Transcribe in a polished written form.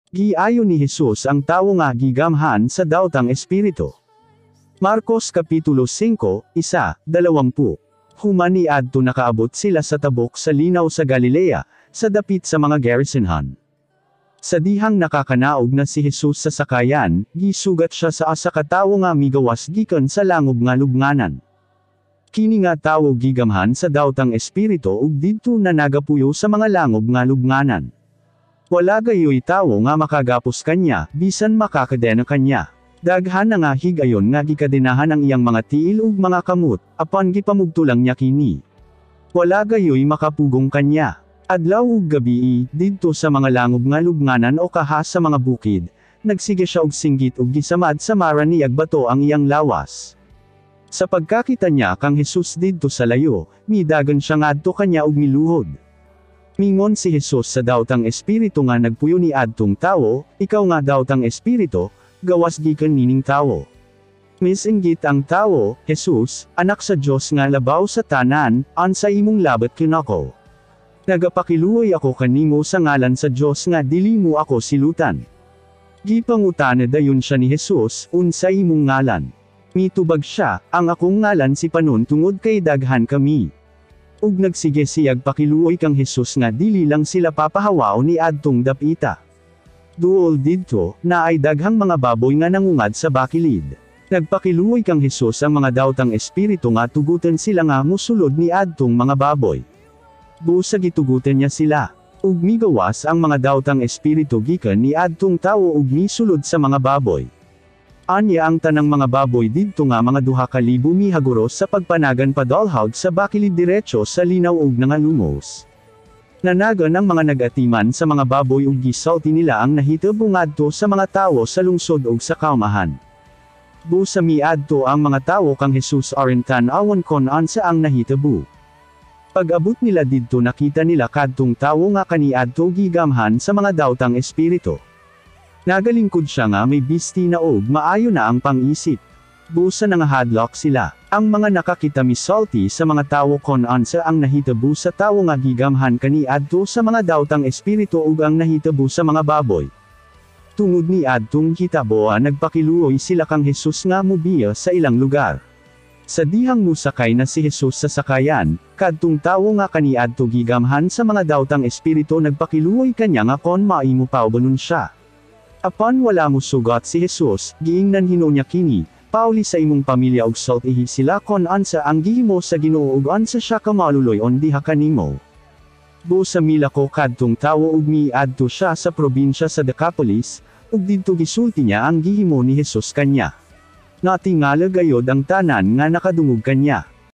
Giayo ni Jesus ang tawo nga gigamhan sa dawtang espiritu. Marcos Kapitulo 5, 1, 20. Human niadto nakaabot sila sa tabok sa linaw sa Galilea, sa dapit sa mga Gerasenhan. Sa dihang nakakanaog na si Jesus sa sakayan, gisugat siya sa asa ka tawo nga migawas gikan sa langob nga lubnganan. Kini nga tawo gigamhan sa dawtang espiritu ug didto na nagapuyo sa mga langob nga lubnganan. Wala gayoy tawo nga makagapos kanya, bisan makakadena kanya. Daghan na nga higayon nga gikadenahan ang iyang mga tiil ug mga kamot, apan gipamugto lang niya kini. Wala gayoy makapugong kanya. Adlaw ug gabii, didto sa mga langob nga lubnganan o kaha sa mga bukid, nagsige siya og singgit ug gisamad sa mara niyag bato ang iyang lawas. Sa pagkakita niya kang Jesus didto sa layo, midagan siya ngadto kanya ug miluhod. Mingon si Jesus sa dawtang espiritu nga nagpuyo ni adtong tawo, "Ikaw nga dawtang espiritu, gawas gikan nining tawo." Misinggit ang tawo, "Jesus, Anak sa Dios nga labaw sa tanan, unsa imong labot kanako? Nagapakiluoy ako kanimo sa ngalan sa Dios nga dili mo ako silutan." Gipangutana dayon siya ni Jesus, "Unsa imong ngalan?" Mitubag siya, "Ang akong ngalan si Panon tungod kay daghan kami." Ug nagsige siyag pakiluoy kang Jesus nga dili lang sila papahawaon ni adtong dapita. Duol didto, naay daghang mga baboy nga nangungad sa bakilid. Nagpakiluoy kang Jesus ang mga dawtang espiritu nga tugutan sila nga musulod ni adtong mga baboy. Busa gitugutan niya sila. Ug migawas ang mga dawtang espiritu gikan ni adtong tawo ug misulod sa mga baboy. Anya ang tanang mga baboy didto nga mga 2,000 mihaguros sa pagpanagan padalhawd sa bakilid diretso sa linaw ug nangalumos. Nanagan ang mga nag-atiman sa mga baboy ug gisulti nila ang nahitabo ngadto sa mga tawo sa lungsod ug sa kaumahan. Busa miadto ang mga tawo kang Jesus aron tan-awon kon unsa ang nahitabo. Pag-abot nila didto, nakita nila kadtong tawo nga kaniadto gigamhan sa mga dawtang espiritu. Nagalingkod siya nga may bisti na og maayo na ang pang-isip. Busa nangahadlok sila. Ang mga nakakita misulti sa mga tawo kon unsa ang nahitabo sa tawo nga gigamhan kaniadto sa mga dawtang espiritu ug ang nahitabo sa mga baboy. Tungod ni adtong hitaboa, nagpakiluoy sila kang Jesus nga mubiya sa ilang lugar. Sa dihang musakay na si Jesus sa sakayan, kadtong tawo nga kaniadto gigamhan sa mga dawtang espiritu nagpakiluoy kanya nga kon maimo paubanon siya. Apan wala musugot si Jesus. Giingnan hinuon niya kini, "Pauli sa imong pamilya ug sultihi sila kon unsa ang gihimo sa Ginoo ug unsa siya kamaluloy-on diha kanimo." Busa milako kadtong tawo ug miadto siya sa probinsya sa Decapolis, ug didto gisulti niya ang gihimo ni Jesus kanya. Natingala gayod ang tanan nga nakadungog kanya.